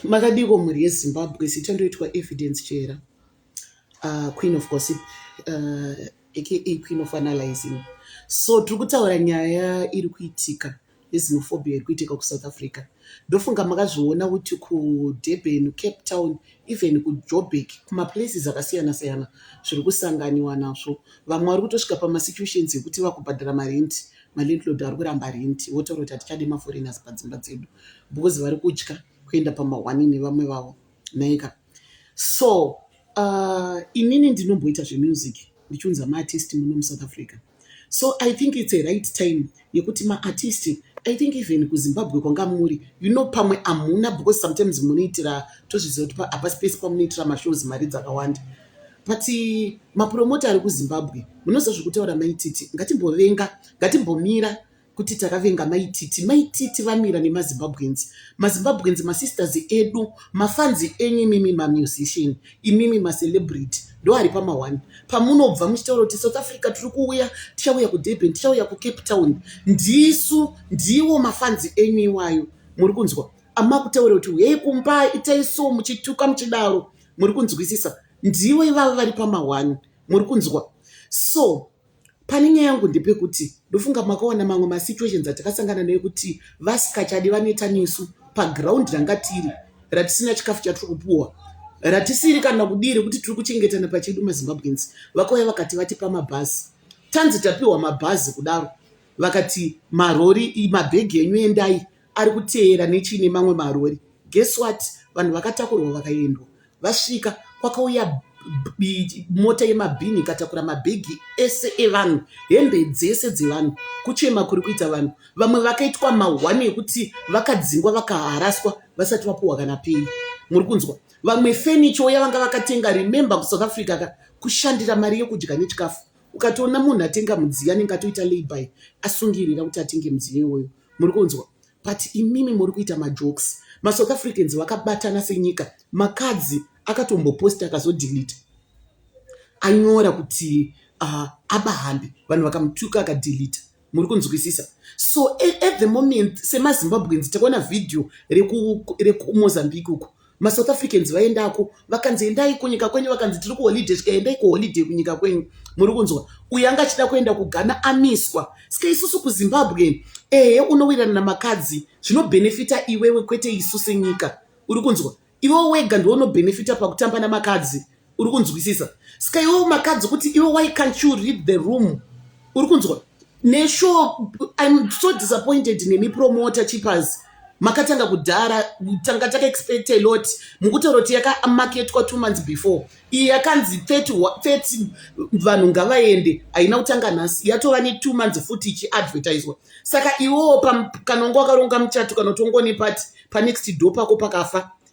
Makadiko mhuri yeZimbabwe, zita ndoitwa Evidence Chera, Queen of Gossip, aka Queen of Analyzing. So tiri kutaura nyaya iri kuitika yexenophobia iri kuitika kuSouth Africa. Ndofunga makazviona kuti kuDurban, Cape Town, even kuJoburg, kumaplaces akasiyana siyana zviri kusanganiwa nazvo. Vamwe vari kutosvika pamasituations ekuti vakubhadhara marent, malandlord ari kuramba rent, votaura kuti hatichadi maforeigners padzimba dzedu because vari kutya kuenda pamahwani nevamwe vavo nhaika. So inini ndinomboita zvemusic ndichiunza maartist muno muSouth Africa. So I think it's a right time yekuti maartist, I think even kuZimbabwe kwanga muri, pamwe hamuna, because sometimes munoitira, tozviziva kuti hapasi pese pamunoitira mashows mari dzakawanda, but mapromota ari kuZimbabwe, munoziva zvekutaura Maititi, ngatimbovenga, ngatimbomira kuti takavenga Maititi. Maititi vamira nemaZimbabweans, maZimbabweans, masisters edu, mafans enyu imimi mamusician, imimi macelebrity, ndo ari pama1 pamunobva muchitaura kuti South Africa tiri kuuya, tichauya kuDurban, tichauya kuCape Town. Ndisu, ndiwo mafans enyu iwayo. Muri kunzwa amakutaura kuti hei kumba itai so, muchituka muchidaro. Muri kunzwisisa? Ndivo ivavo vari pama1. Muri kunzwa? So pane nyaya yangu ndepekuti ndofunga makaona mamwe masituations atakasangana nayo kuti vasikachadi vanoita nesu paground ranga tiri ratisina chikafu chatiri kupuwa, ratisiri kana kudii, rekuti tiri kuchengetana pachedu maZimbabweans. Vakauya vakati vatipa mabhazi. Tanzi tapiwa mabhazi kudaro, vakati marori, mabhegi enyu endai, ari kuteera nechii nemamwe marori. Guess what? Vanhu vakatakurwa vakaendwa. Vasvika kwakauya mota yemabhini ikatakura mabhegi ese evanhu, hembe dzese dzevanhu. Kuchema kuri kuita vanhu, vamwe vakaitwa mahwani ekuti vakadzingwa, vakaharaswa vasati vapuhwa kana pei. Muri kunzwa? Vamwe furniture yavanga vakatenga. Remember, kuSouth Africa ka kushandira mari yekudya nechikafu. Ukatoona munhu atenga mudziyo, anenge atoita layby, asungirira kuti atenge mudziyo iwoyo. Muri kunzwa? But imimi muri kuita majokes. MaSouth Africans vakabatana senyika. Makadzi akatomboposta, akazodhilita, anyora kuti abahambe, vanhu vakamutuka, akadhilita. Muri kunzwisisa? So at the moment semaZimbabweans takaona vhidhiyo rekuMozambique uko maSouth Africans vaendako, vakanzi endai kunyika kwenyu, vakanzi tiri kuholiday, svika endai kuholiday kunyika kwenyu. Muri kunzwa? Uyo anga achida kuenda kuGhana amiswa. Saka isusu kuZimbabwe, ehe, unowirirana namakadzi, zvinobhenefita iwewe, kwete isu senyika. Uri kunzwa? Iwe wega ndiwe unobhenefita pakutamba namakadzi. Uri kunzwisisa? Saka iwewo Makadzi, kuti iwe, why can't you read the room? Uri kunzwa? Neshow, I'm so disappointed nemi promoter Chippers. Makatanga kudhara, tanga takaexpect a lot. Mukutaura kuti yakamaketwa 2 months before. Iyi yakanzi 30 vanhu ngavaende, haina kutanga nhasi, yatova ne2 months futi ichiadvertiswa. Saka iwewo kana unge wakaronga muchato kana kuti ungone pati panext door pako,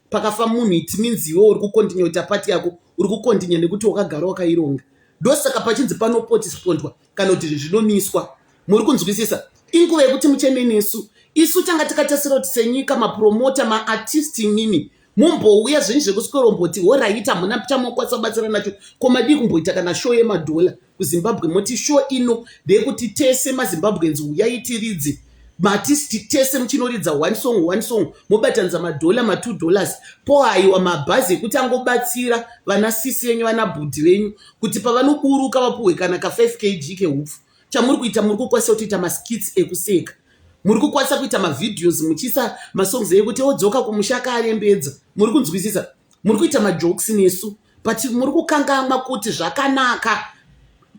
pakafa munhu, it means iwewo uri kucontinue kuita pati yako, uri kucontinue nekuti wakagara wakaironga. Ndosaka pachinzi panopostpondwa kana kuti zvinomiswa. Muri kunzwisisa? Inguva yekuti mucheme nesu. Isu tanga takatasira kuti senyika, mapromota, maartist, imimi mumbouya zvinhu zvekuswero alright, hamuna chamokwanisa kubatsira nacho. Ko madii kumboita kana show yemadhola kuZimbabwe, moti show ino ndeyekuti tese maZimbabweans uyai tiridze, maartist tese muchinoridza one song, one song, mobatanidza madhola, ma$2, pohaiwa mabhazi ekuti angobatsira vana sisi venyu, vana bhudhi venyu, kuti pavanoburuka vapuhwe kana ka5 kg kehupfu. Chamuri kuita, muri kukwanisa kutoita maskits ekuseka, muri kukwanisa kuita mavideos muchiisa masongs ekuti odzoka kumusha akaarembedza. Muri kunzwisisa? Muri kuita majokes nesu, but muri kukangamwa kuti zvakanaka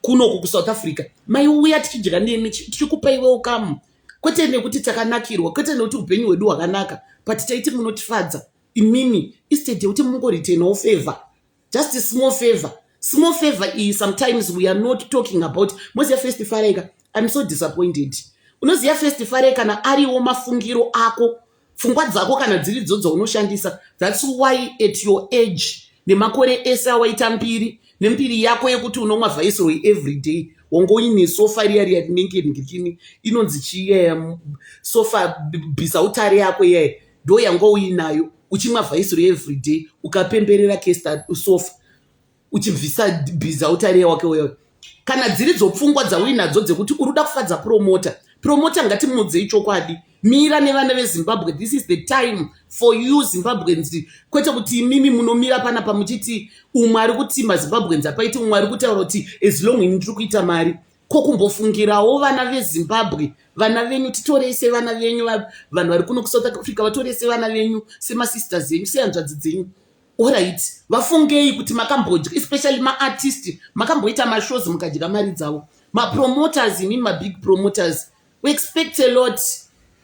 kunoku kuSouth Africa maiuya tichidya nemi, tichikupai welcome, kwete nekuti takanakirwa, kwete nekuti upenyu hwedu hwakanaka, but taiti munotifadza imimi. Instead yekuti mungoreturnawo favor, just a small favor, small favor iyi. Sometimes we are not talking about, moziva First Fareka, I'm so disappointed. Unoziva First Fareka, kana ariwo mafungiro ako, pfungwa dzako kana dziri dzo dzaunoshandisa, that's why at your age nemakore ese awaita mbiri nembiri yako yekuti unomwa Viceroy every day, wangoine sofa riya riya rinenge ngirikini inonzi chii, sofa bhisautare yako iyaya, ndo yanga uinayo, uchimwa Viceroy every day, ukapemberera kesta sofa, uchibvisa bhizautare wake uyoyo. Kana dziri dzopfungwa dzauinadzo dzekuti uri kuda kufadza promota, Promoter, ngatimuudzei chokwadi. Mira nevana veZimbabwe. This is the time for you Zimbabweans, kwete kuti imimi munomira panapa muchiti umwe ari kuti maZimbabweans apaiti, umwe ari kutaura kuti as long ini ndiri kuita mari. Ko kumbofungirawo vana veZimbabwe, vana venyu? Titorei sevana venyu. Vanhu vari kuno kuSouth Africa, vatorei sevana venyu, semasisters enyu, sehanzvadzi dzenyu. Alright, vafungei kuti makambodya, especially maartist, makamboita mashows mukadya mari dzavo. Mapromoters, imimi mabig promoters, we expect a lot.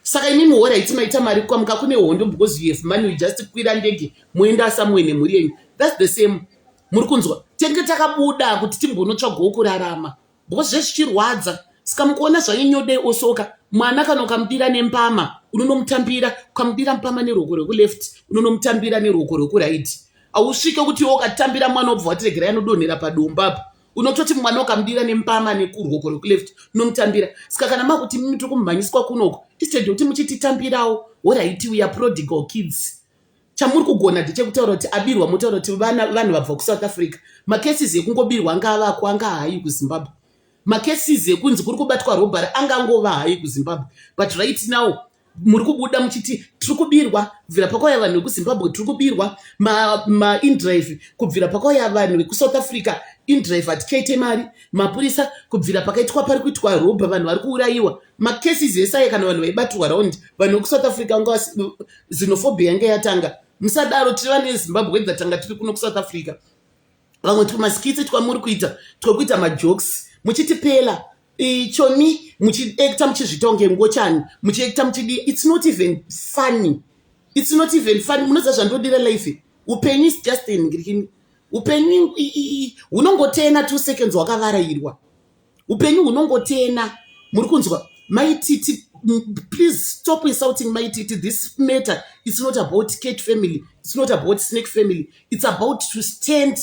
Saka imimi, alright, maita mari, kwamuka kune hondo, because you have money, you just kwira ndege moenda somewhere nemhuri yenyu. That's the same, muri kunzwa? Tenge takabuda kuti timbonotsvagawo kurarama because zvezvichirwadza. Saka mukuona zvanyanyodei osoka mwana, kana ukamudira nembama, unonomutambira. Ukamudira mupama neruoko rwekuleft, unonomutambira neruoko rwekuright. Hausvike kuti iwe ukatambira mwana wobva watiregerai anodonhera padombo apa. Unototi mwana ukamudira nembama nekuruoko rwekuleft, unomutambira. Saka kana makuti mimi tiri kumhanyiswa kunoko, instead yekuti muchititambirawo, alright, we are prodigal kids. Chamuri kugona ndechekutaura kuti abirwa, motaura kuti vanhu vabva kuSouth Africa. Macases ekungobirwa anga avako, anga high kuZimbabwe. Macases ekunzi kuri kubatwa robbery angangova high kuZimbabwe. But right now muri kubuda muchiti tiri kubirwa kubvira pakauya vanhu vekuZimbabwe, tiri kubirwa mainDrive kubvira pakauya vanhu vekuSouth Africa. InDrive hatikaite mari, mapurisa kubvira pakaitwa pari kuitwa robha, vanhu vari kuurayiwa. Macases esaya, kana vanhu vaibatirwa round, vanhu vekuSouth Africa nga xenophobia yange yatanga. Musadaro, tiri vane Zimbabwe dzatanga tiri kuno kuSouth Africa. Vamwe tumaskits twamuri kuita twekuita majokes, muchitipela chomi, muchiacta, muchizviita kunge ngochani, muchiacta, muchidi, it's not even funny, it's not even funny. Munoziva zvandodira life? Upenyu is just ngirikini. Upenyu hunongotena 2 seconds, wakavarairwa. Upenyu hunongotena, muri kunzwa? Maititi, please stop insulting Maititi. This matter, it's not about Cat family, it's not about Snake family, it's about to stand,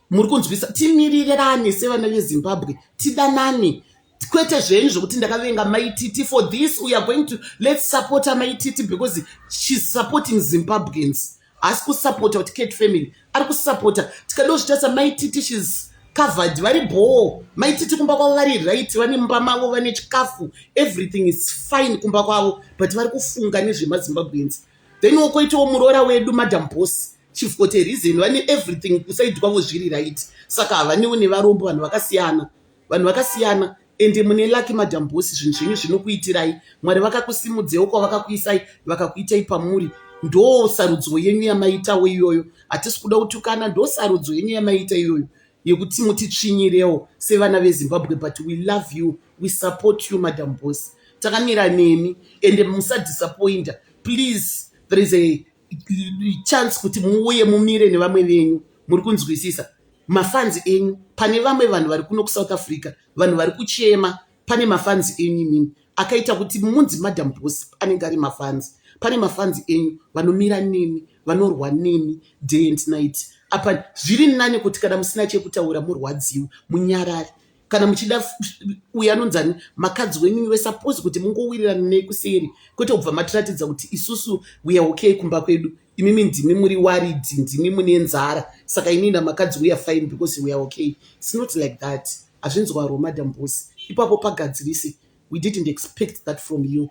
muri kunzwisa? Timirirane sevana veZimbabwe, tidanane, kwete zvenyu zvokuti ndakavenga Maititi. For this we are going to, let's support Maititi because she's supporting Zimbabweans. Haasi kusapota kuti Cat family, ari kusapota. Tikada zvitarisa, Maititi, she's covered, vari bhoo Maititi kumba kwavo, vari right, vane mumba mavo, vane chikafu, everything is fine kumba kwavo, but vari kufunga nezvemaZimbabweans. Then wokoitawo muroora wedu, Madam Boss. She's got a reason, vane everything kuside kwavo, zviri right. Saka havaniwo nevarombo. Vanhu vakasiyana, vanhu vakasiyana. Ende mune lucky, Madam Boss, zvinhu zvenyu zvinokuitirai. Mwari vakakusimudzewo kwavakakuisai, vakakuitai pamuri. Ndo sarudzo yenyu yamaitawo iyoyo. Hatisi kuda kutukana, ndo sarudzo yenyu yamaita iyoyo yekuti mutitsvinyirewo sevana veZimbabwe. But we love you, we support you, Madam Boss. Takamira nemi, ende musadisappointa, please. There is a chance kuti muuye mumire nevamwe venyu, muri kunzwisisa? Mafans enyu, pane vamwe vanhu vari kuno kuSouth Africa, vanhu vari kuchema. Pane mafans enyu imimi akaita kuti munzi Madam Boss anenge ari mafans. Pane mafans enyu vanomira nemi, vanorwa nemi day and night. Apa zviri nani kuti kana musina chekutaura, murwadziwe, munyarare. Kana muchida uyo anonzani makadzi wenyu vesuppose kuti mungowirirana nekuseri, kwete kubva matiratidza kuti isusu we are okay kumba kwedu, imimi ndimi muri worried, ndimi mune nzara. Saka inini namakadzi we are fine because we are okay. It's not like that. Hazvinzwaro, Madam Boss. Ipapo pagadzirise. We didn't expect that from you.